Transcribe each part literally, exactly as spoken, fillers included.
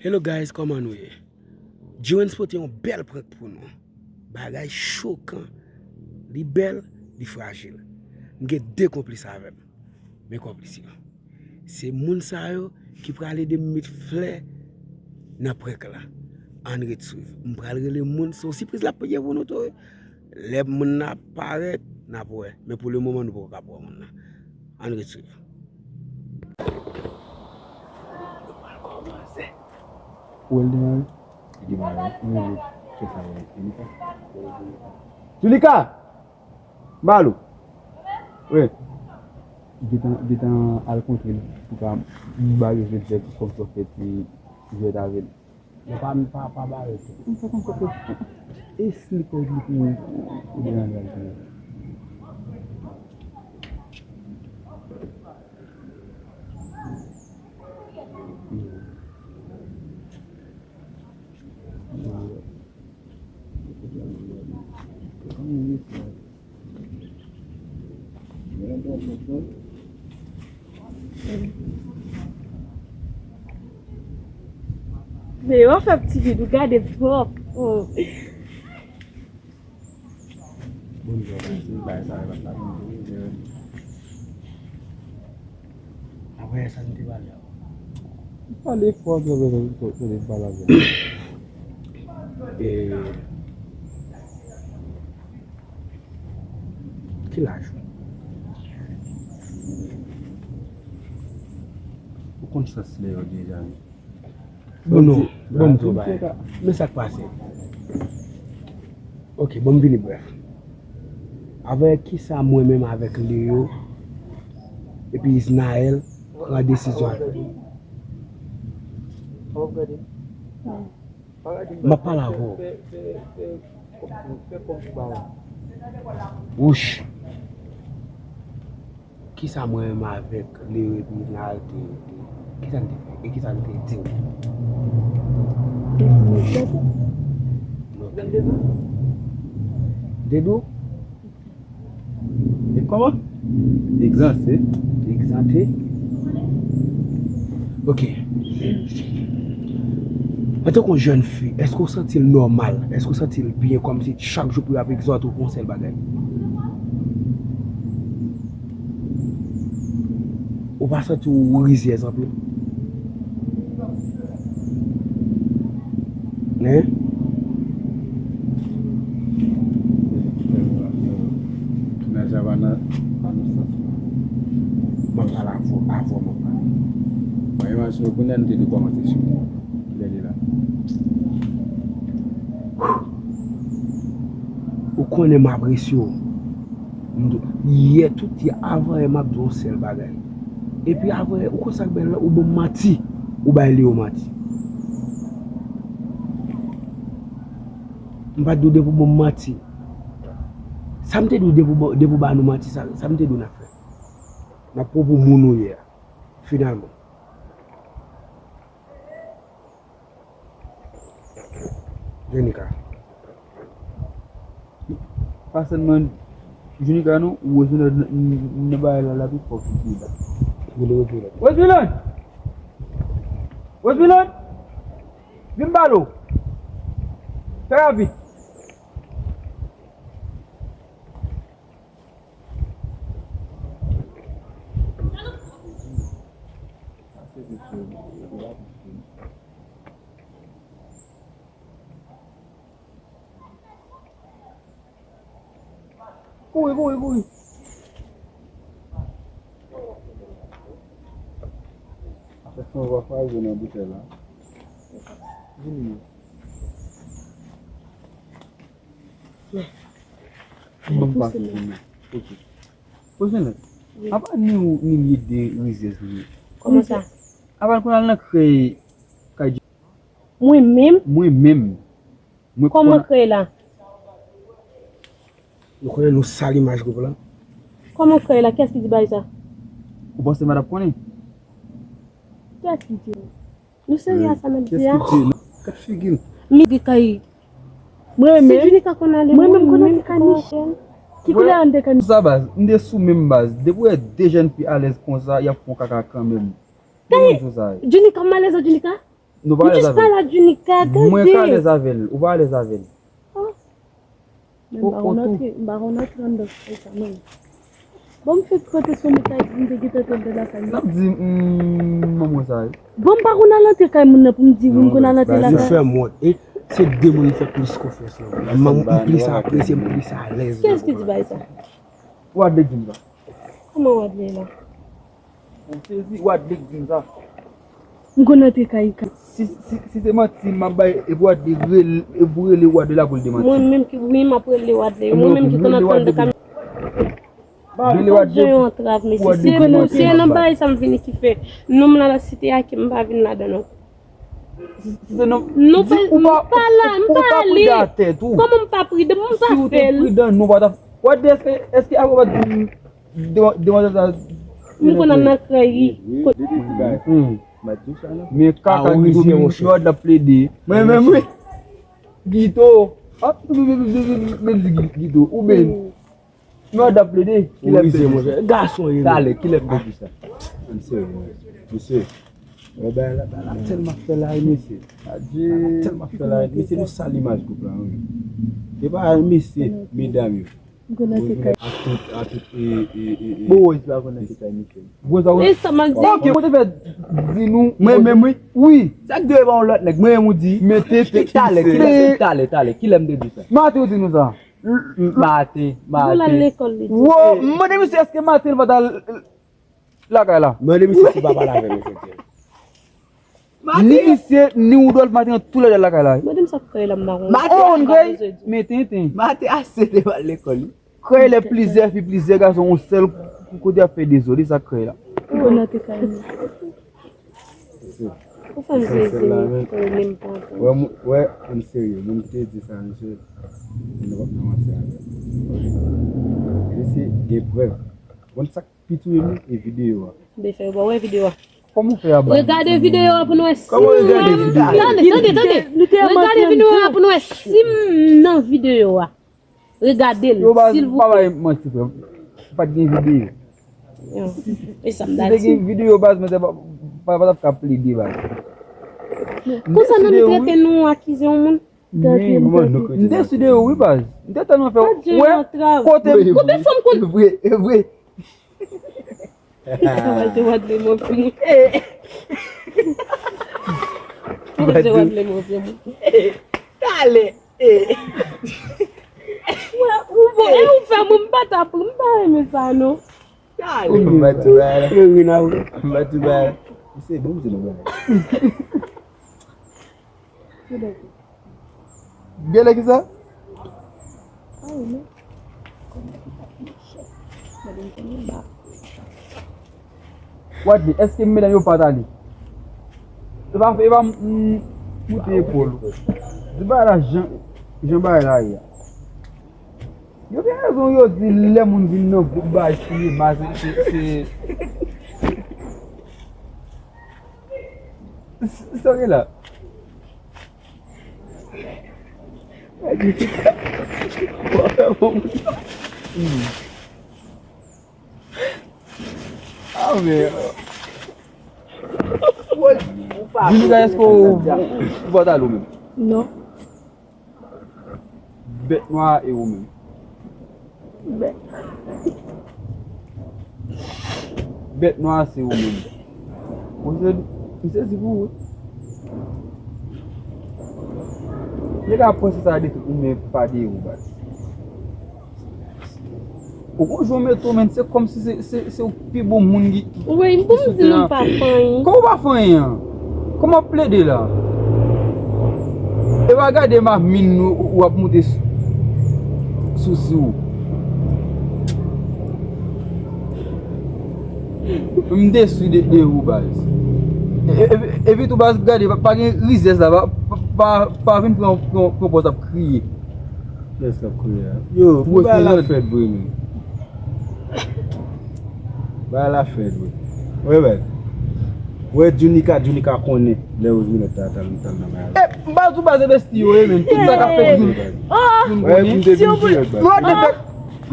Hello guys, kòman nou ye? G-Wens pote yon bèl prank pou nou. Bagay chokan. Li bèl, li frajil. M gen de konplis avè m. Men konplis yo. Se moun sa yo ki pral ede m met flè nan prank la. Ann ret swiv. M pral rele moun, se yon sipriz l ap ye pou nou tou. Lè moun nan ap parèt, n ap wè. Men pou le moman, nou poko kab wè moun nan. Ann ret swiv. Ou wè l demare? Li demare. Wi, wi. Chèf la, wi. Julika! Julika! Balo! Wi. Gentan, gentan al kontre l pou ka bare jwèt vèt kòm sa w fè ti jwèt avè l. Mwen pa, pa, pa bare tou. Mwen pa konprann. Esplike li pou ou, ou deranje l pou ou. Men yo fè ti vid ou gade twòp. Oh. Bon, jwè, pase, bay sa, bay sa. Apre sa, nou te pale a. Pale fò, pale fò. E, ki laj ou? Ou konn sans lè yo deja, wi. Bon, non. Bon, m di w bagay. Men sa k pase. Ok, bon, m vini brèf. Avèk kisa mwen menm avèk Leo epi Isnaël pran desizyon an? M ap pale avè w. Wouch. Kisa mwen menm avèk Leo epi Isnaël te, te, kisa n te fè? E kisa n te di? Ok. Dedou? E kòman? Egzante. Egzante. Ok. Antanke yon jèn fi, èske w santi l nòmal? Èske w santi l byen kòmsi chak jou pou y ap egzòte w pou yon sèl bagay? Ou pa santi w rizyèz anpil? Hein? Mennaj la pa nan, pa nan sans mwen. M ap pale avè w, avè w m ap pale. Mwen imajine w kounye a nou te dwe kòmanse chita. Kilè li la? Ou konnen m apresye w. M di w, yè, tout yè, avan yè, m ap di w yon sèl bagay. Epi avan yè, ou konn sa k bèl la, ou ban m manti. Ou bay Leo manti. M pa t di w depi w ban m manti. Sa m te di w depi w ba, depi w ba nou manti, sa, sa m te di w n ap fè? N ap pran pou moun ou ye a. Finalman. Jenika. Pa sèlman Jenika non, Rosemilot nan, nan, nan bagay la, l ap pi fò ki Jenika. Rosemilot. Rosemilot! Rosemilot! Vin balo! Fè rapid! Kouri, kouri, kouri. Afè san w ap fraze nan boutèy la. Vini. Ban m pase pou mwen. Ok. Rosemilot, apa ni ou, ni li de rizyèz li ye? Kòman sa? Apa l konn al nan krèy kay Mwen menm? Mwen menm. Mwen kòman konn krèy la? Nou konnen nou sal imaj gwoup la. Kòman krèy la? Kiyès ki di bagay sa? Ou panse m pa t ap konnen? Kiyès ki di? Nou serye a sa n ap di a? Kiyès ki di? Kat figi l. Mi gen kay. Mwen menm. Si Jenika konn ale, mwen menm konn ale kay Michel. Ki koulè an de kay Michel? Sa baz, m de sou menm baz. Depi w wè de jèn fi alèz konsa, y ap fè yon kaka kanmenm. Kay Jenika, m alèz ak Jenika? Nou pa alèz avè l. Mwen ka alèz avè l, ou pa alèz avè l. Men m pa konn antre, m pa konn antre anndan frè sa menm. Bon, m fèk kote sou mwen ka di m te gentan tande lakay mwen. N ap di, hmm, manman sa. Bon, m pa konn al antre kay moun nan pou m di wi m konn al antre lakay. Nou fè m wont. E se de moun m fè plis konfyans nan. M plis apresye, m plis alèz. Kiyès ki di bagay sa? Wadley di m sa. Kòman Wadley la? Ou sezi, Wadley di m sa. M konn antre kay. Si, si, si se manti m ap bay, e pou Wadley rele, e pou rele Wadley la pou l demanti. Mwen menm ki, wi, m ap rele Wadley. Mwen menm ki konn ap tann de kamyon. Mwen pa bezwen yon antrav, mesye. Se, se nan bagay sa m vini ki fè. Nonm la, si te ak m pa vin ladan non. Nou pa, m pa la, m pa ale. Kòman m pa pridan, m pa fè l. Si w te pridan, nou pa t ap. Wadley, èske, èske apre w pa t di m Demwazèl sa. M konn al nan krèy. Men kaka ki di w ap plede. Mwen menm wi. Gito. Men di Gito. Ou ben. Mwen ap plede. Kilè m te di sa? Gason. Talè, kilè m te di sa? Mesye. Mesye. Wè bagay la, bagay la tèlman fè la, mesye. Bagay la tèlman fè la, mesye, nou sal imaj gwoup la, wi. E pa mesye, medam yo. M konnen se kay. Ak tout, ak tout, e, e, e, e. Bon, wè, sa konnen se kay misye. Bon, sa konnen. E sa m al di. Ok, mwen te fè di nou. Mwen menm, wi. Wi. Sa k dwe pa yon lòt nèg, mwen menm ou di. Mete te talè, kilè, talè, talè, kilè m te di sa? Mate ou di nou sa. Mate, mate. Bon, l al lekòl, li di. Wo, m mande misye èske mate l pa t al lakay la. Mande misye si pa pale avè m, mesye. Ni misye, ni Woodolph, Mate an toulède lakay la. Mande m sa k krèy la, m pa konn. Mate an krèy, men tenten. Mate ase te pral lekòl, wi. Krèy lè plizyè fi, plizyè gason, yon sèl kote ap fè dezòd, e sa k krèy la. Ou konn nan te kay. Ou fè m sezi, wi, men m pa konn. Wè, ann serye, moun ki te di sa, misye, nou p ap nan manti avè l. Misye gen prèv. Konn sa k Pi touye m wi, e videyo a. Be fè yo pa wè videyo a. Kòman w fè a bay? Regade videyo a pou n wè si m nan. Tande, tande, tande. Regade videyo a pou n wè si m nan videyo a. Regade l, silvouplè. Yo baz, pa bay manti frè m. Pa t gen videyo. Si te gen videyo baz, mwen te pa, pa, pa t ap ka plede baz. Konsa nou trete nou akize yon moun. M te sou de ou wi baz. M te tèlman fè wè kote m. Konbyen fwa m konn. E vre, e vre. Travay te wadle mwen fè mwen. Travay te wadle mwen fè mwen. Talè. Ou bon, e ou fè mwen m pa ta pran, m pa renmen sa non. Talè. M pa tou bagay la. M pa tou bagay la. Se bon, se bon bagay. Gade kisa? Wadley, èske medam yo pa t ale? E pa, e pa m, m, moute epòl ou. Di bagay la jan, jan bagay la ye a. Yo gen rezon, yo di lè moun vin nan gwoup bagay sinema, se, se, se, sa gen la. Ah, men. Jimmy, èske ou, ou, ou pa t ale ou menm? Non. Bèt nwa a e ou menm? Bèt. Bèt nwa a se ou menm. Bon, se, m sezi pou ou wi. Nèg la panse sa de tout moun, men pa de ou, baz. Ou gon jan w mete w, menn, se kòmsi se, se, se ou ki pi bon moun ki, ki, ki sou tè a. Wi, m pa fè anyen. Kòman w pa fè anyen an? Kòman w ap plede la? E pa gade m ak min w, w ap moute sou, sou si w. M desi de, de ou, baz. E, e, epi tou, baz, gade, pa, pa gen rizès la, pa, pa, pa, pa vin pran, pran, pran pòz ap kriye. Kiyès k ap kriye a? Yo, pou bagay la fèt vre, men. Bagay la fèt vre. Wè, baz. Wè, Junica, Junica konnen lè yo vin nan ta, ta, ta nan bagay la. E, m pa di w baz envesti yo ye, men. Tout sa k ap fèt, Jun, Jun konnen. Mwen te fèk,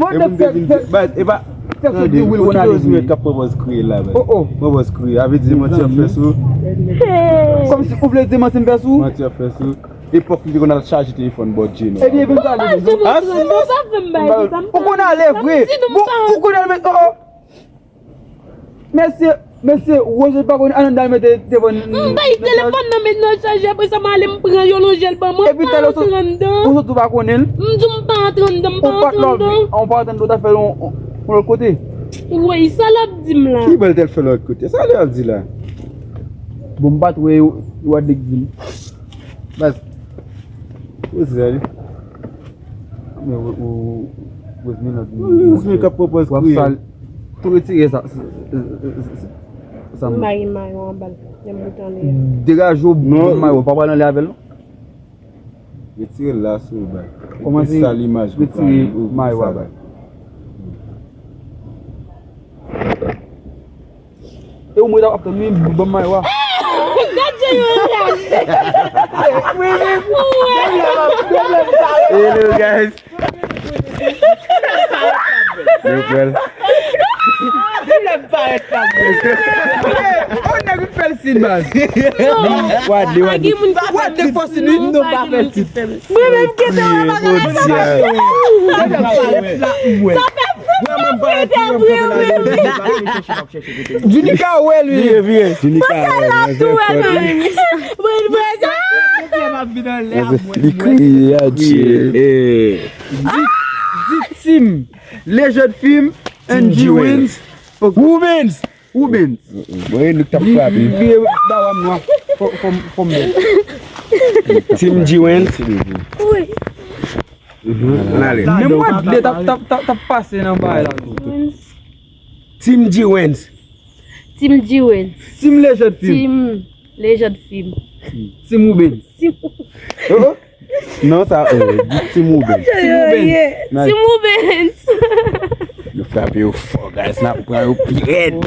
mwen te fèk, baz, e pa, Fè sou di Will Ronald. Rosemary k ap pran pòz kriye la, baz. Oh, oh. Pran pòz kriye. A vle di manti ap fè sou. Kòmsi ou vle di manti m fè sou? Manti ap fè sou. Epòk li te konn al chaje telefòn bò Djeno. Ebyen, vin pale. Ah, silans. Ou konn ale vre. Bon, ou konn ale, men, oh, oh. Mesye, mesye, Roger pa konn ann al mete telefòn. M bay telefòn nan met nan chaje, apre sa m ale m pran yo lonje l ban mwen, m pa antre anndan. Ou sot ou pa konnen l? M di w m pa antre anndan, m pa antre anndan. Ou pa antre anndan, ou ta fè l yon lòt kote. Woy, sa l ap di m la? Ki bòl tèl fè lòt kote? Sa li ap di la? Bon, m pa t wè yo, yo a dik di m. Baz. Ou zè li. Men ou, ou, ou vin nan Rosemary k ap pran pòz kriye. Tou retire sa. Sa m bay mayo anba l. Lè m bout anlè. Degaje w, ban mayo, pa pral anlè avè l non. Retire l la sou bal. Kòman se sal imaj retire mayo a bal? E ou mwen ap tann wi, ban m mayo a. Gad jan yo anraje. Hello guys. Yo pral. Lè m parèt la. Oh, nèg m fè l sin baz. Wad li, wad li. Wad li fò sin wi. Non, pa fè l sin. Mwen menm ki te wè bagay la. Sa fè frite vre wi. Junica wè li. Vire, vire. Junica wè. Li kriye, adje. Di, di Team Legend Film and G Wins. Woobens. Woobens. Mwen nou t ap frape. Li vire ba w a m nwa. Fò, fò, fò m bèl. Team G Wins. Wi. Mhm. Ann ale. Menm Wadley t ap, t ap, t ap, t ap pase nan bagay la. Team G Wins. Team G Wins. Team Legend Film. Team Legend Film. Team Woobens. Team Oh, oh. Non, sa, oh, di Team Woobens. Team Woobens. Nice. Team Woobens. Nou frape yo fò, guys. N ap pran yo pi rèd.